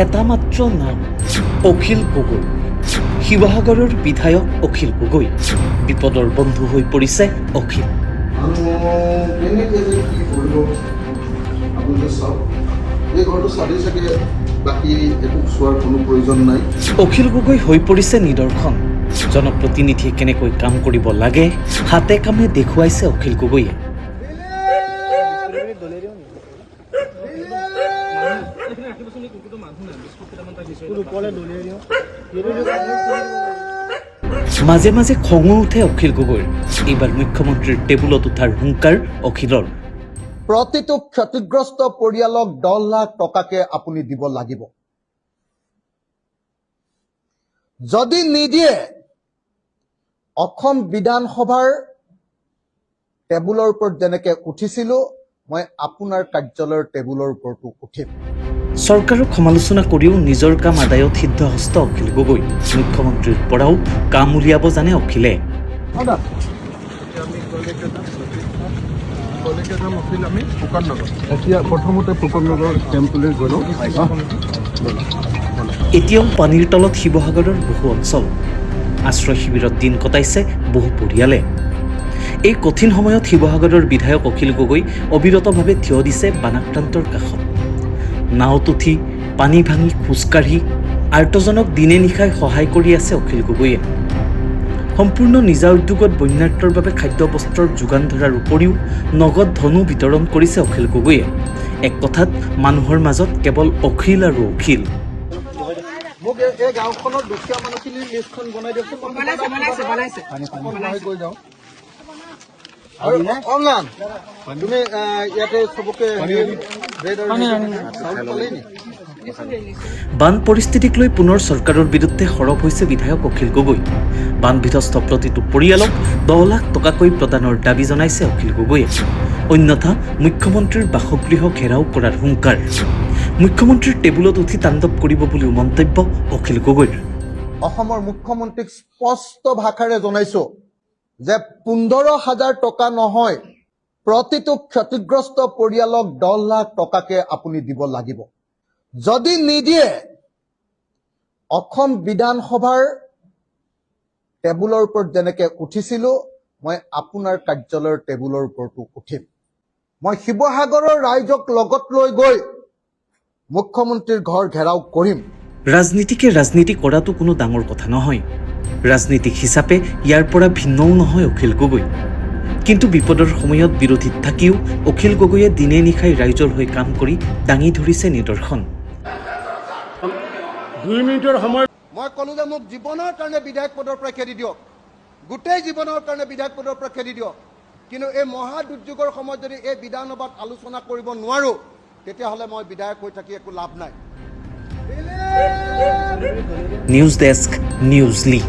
এটা মাত্ৰ নাম, অখিল গগৈ। শিৱসাগৰৰ বিধায়ক অখিল গগৈ বিপদৰ বন্ধু হৈ পৰিছে অখিল। কেনেকৈ যে কি কৰিব, আপোনালোকে চাওক। এই ঘৰটো চালেই চাগে বাকী একো চোৱাৰ কোনো প্ৰয়োজন নাই। অখিল গগৈ হৈ পৰিছে নিদৰ্শন। জনপ্ৰতিনিধিয়ে কেনেকৈ কাম কৰিব লাগে, হাতে কামে দেখুৱাইছে অখিল গগৈয়ে। মাজে মাজে খঙো উঠে অখিল গগৈৰ। এইবাৰ মুখ্যমন্ত্ৰীৰ টেবুলত উঠাৰ হুংকাৰ অখিলৰ। প্ৰতিটো ক্ষতিগ্ৰস্ত পৰিয়ালক 10 লাখ টকাকে আপুনি দিব লাগিব। যদি নিদিয়ে, অসম বিধানসভাৰ টেবুলৰ ওপৰত যেনেকে উঠিছিলো, মই আপোনাৰ কাৰ্যালয়ৰ টেবুলৰ ওপৰতো উঠিম। চৰকাৰক সমালোচনা কৰিও নিজৰ কাম আদায়ত সিদ্ধহস্ত অখিল গগৈ। মুখ্যমন্ত্ৰীৰ পৰাও কাম উলিয়াব জানে অখিলে। আমি কলেকে যাম অখিল, আমি ফুকন নগৰ। এতিয়া প্ৰথমতে ফুকন নগৰ কেম্পলৈ গ'লোঁ। এতিয়াও পানীৰ তলত শিৱসাগৰৰ বহু অঞ্চল। আশ্ৰয় শিবিৰত দিন কটাইছে বহু পৰিয়ালে। এই কঠিন সময়ত শিৱসাগৰৰ বিধায়ক অখিল গগৈ অবিৰতভাৱে থিয় দিছে বানাক্ৰান্তৰ কাষত। নাৱত উঠি, পানী ভাঙি খোজকাঢ়ি আৰ্তজনক দিনে নিশাই সহায় কৰি আছে অখিল গগৈয়ে। সম্পূৰ্ণ নিজা উদ্যোগত বন্যাৰ্তৰ বাবে খাদ্য বস্ত্ৰৰ যোগান ধৰাৰ উপৰিও নগদ ধনো বিতৰণ কৰিছে অখিল গগৈয়ে। এক কথাত মানুহৰ মাজত কেৱল অখিল আৰু অখিল। মোক এই গাঁওখনৰ দুখীয়া মানুহখিনিৰ লিষ্টখন বনাই দিয়কচোন। মই বনাইছে। অকণ গৈ যাওঁ। আৰু অম্লান, তুমি ইয়াতে চবকে ব্ৰেড আৰু চাউল পালেই নি? বান পৰিস্থিতিক লৈ পুনৰ চৰকাৰৰ বিৰুদ্ধে সৰব হৈছে বিধায়ক অখিল গগৈ। বান বিধ্বস্ত প্ৰতিটো পৰিয়ালক 10 লাখ টকাকৈ প্ৰদানৰ দাবী জনাইছে অখিল গগৈয়ে। অন্যথা মুখ্যমন্ত্ৰীৰ বাসগৃহ ঘেৰাও কৰাৰ হুংকাৰ। মুখ্যমন্ত্ৰীৰ টেবুলত উঠি তাণ্ডৱ কৰিব বুলিও মন্তব্য অখিল গগৈৰ। অসমৰ মুখ্যমন্ত্ৰীক স্পষ্ট ভাষাৰে জনাইছো যে 15 হাজাৰ টকা নহয়, প্ৰতিটো ক্ষতিগ্ৰস্ত পৰিয়ালক 10 লাখ টকাকে আপুনি দিব লাগিব। যদি নিদিয়ে, অসম বিধানসভাৰ টেবুলৰ ওপৰত যেনেকে উঠিছিলো, মই আপোনাৰ কাৰ্যালয়ৰ টেবুলৰ ওপৰতো উঠিম। মই শিৱসাগৰৰ ৰাইজক লগত লৈ গৈ মুখ্যমন্ত্ৰীৰ ঘৰ ঘেৰাও কৰিম। ৰাজনীতিকে ৰাজনীতি কৰাটো কোনো ডাঙৰ কথা নহয়। ৰাজনীতিক হিচাপে ইয়াৰ পৰা ভিন্নও নহয় অখিল গগৈ। কিন্তু বিপদৰ সময়ত বিৰোধীত থাকিও অখিল গগৈয়ে দিনে নিশাই ৰাইজৰ হৈ কাম কৰি দাঙি ধৰিছে নিদৰ্শন। 2 মিনিটৰ সময়। মই ক'লো যে মোক জীৱনৰ কাৰণে বিধায়ক পদৰ পৰা খেদি দিয়ক, গোটেই জীৱনৰ কাৰণে বিধায়ক পদৰ পৰা খেদি দিয়ক, কিন্তু এই মহা দুৰ্যোগৰ সময়ত যদি এই বিধানসভাত আলোচনা কৰিব নোৱাৰোঁ, তেতিয়াহ'লে মই বিধায়ক হৈ থাকি একো লাভ নাই। News desk, নিউজলি।